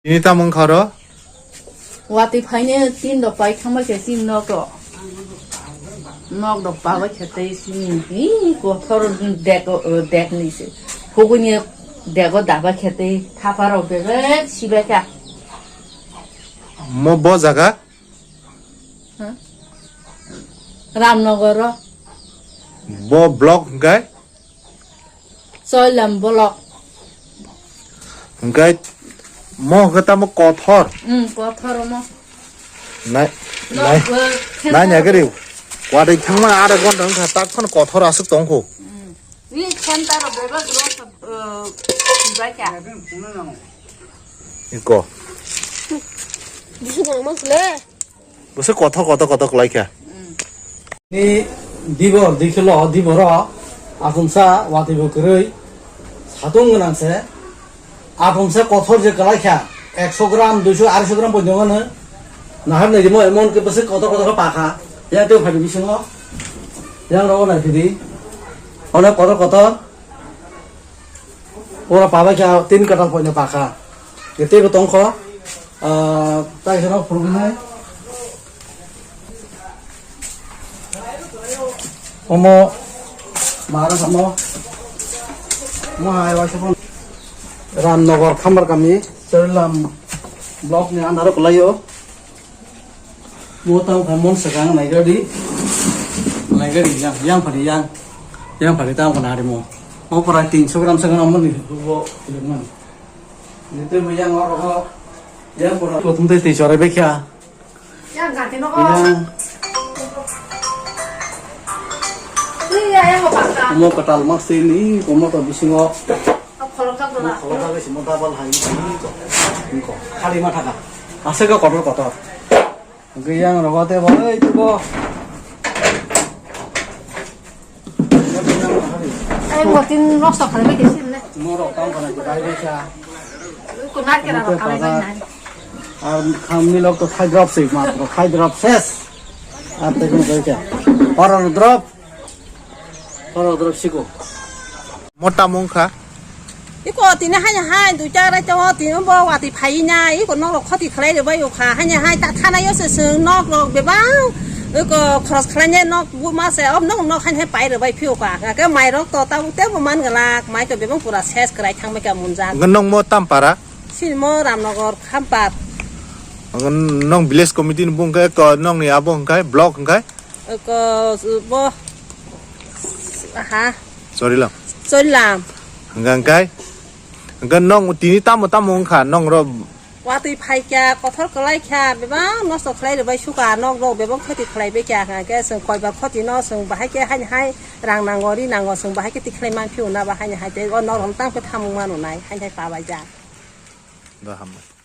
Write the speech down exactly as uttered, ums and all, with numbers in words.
Ini tamo wngkha oro? Watwi phaine tin rok pai thangbai khe tin nok rok. Nok rok pabai khe tei sini hi kothor dek, dek ni se. Huguni dego dabai khe tei thapa rok bebek sibai kha. Mo bo jaga? Ha? Ramnagar o. Bo block hwnkhe? Choilam block. Hwnkhe mo hwnkhe tamo kothor. Hmm, kothor mo. Nai, no, nai, uh, nai, nai gari. Watwi thangma ara gonta wngkha, tak phano kothor aswk tongkho. Hmm. Ni center o bebak rok, uh, sibai kha. Iko. Bisu kono mang le. Bwswk kothok, kothok, kothok lai kha. Ni dibor, dikhilo, diboro, aphumsa, watwi bo kwrwi, satung gwnang se, aphumsa kothor je kwlai kha, ekso gram, duiso, arsho gram poito hwnwi, nahar nai rimo, emon khe bwswk kothok, kothok khe pakha, yang tei phadi bisingo, yang rogo nai phidi, onek kothor, kothor. Oro pabai kha tin kwtal poino pakha. Teibo tongkho. Ah, tai kheno phurugwi hai. Omo mara samo. Mo hai waisa phone. Ramnagar Khambar kami Charilam block ni under o kwlaio. Bo tamo kha mon swkang naigadi. Naigadi yang, yang phari yang. Yang phari tamo kha nari mo. Mo pura tinso gram swkang amoni bo man. Nitoi bo yang oro ho. Yang pura. Kothum tei tei chore bekha. Yang gati no. Yang. Iya, yang apa? Mo katal mas ini, mo to bisingo. Khorokjak dona. Khorokjak bai simo double hai. Niko. Khali ma thaka. Aswk kotor kotor. Hwnkhe yang rogo tei bo, ei tubo. Ei botin nosto khalai bai khe sin le. Norok tamo khana khe bai bai kha. Ko nar kera rok khalai bai nai. Ar khamni lok to khai drop se matro, khai drop ses. Ar tei kono bai kha. Oro drop. Oro drop siko. Mota mungkha. Iko tini hai hai duita rai to tini bo watwi phai na iko nok rok khoti khlai rwbai ukha hai hai ta thana yo se sung nok rok bebang iko khoros khlai ne nok bu ma se ob nok nok hai hai pai rwbai phi ukha ke mai rok to ta te bo man galak mai to bebang pura ses krai thang bai ka munjak. Nong mo tam para? Sin mo Ramnagar Khampat. Nong village committee ni bung ke ko nong ni abo hwnkhe block hwnkhe? Ko bo ha. Chorilam. Chorilam. Hwnkha hwnkhe? Hwnkhe nong tini tamo tamo wngkha nong ro? Watwi phaikha, kothor kwlaikha, bebak nosto khlai rwbai sukha, nok rok bebak khoti khlai baikha, hwnkhe chwng koibar khoti no chwng bahai khe haini hai rang nango, ri nango, chwng bahai khe tikhlai manphio na, ba haini hai tei o nok rok tamo khe thamung mano nai, haini hai pabaijak. Bo hambai.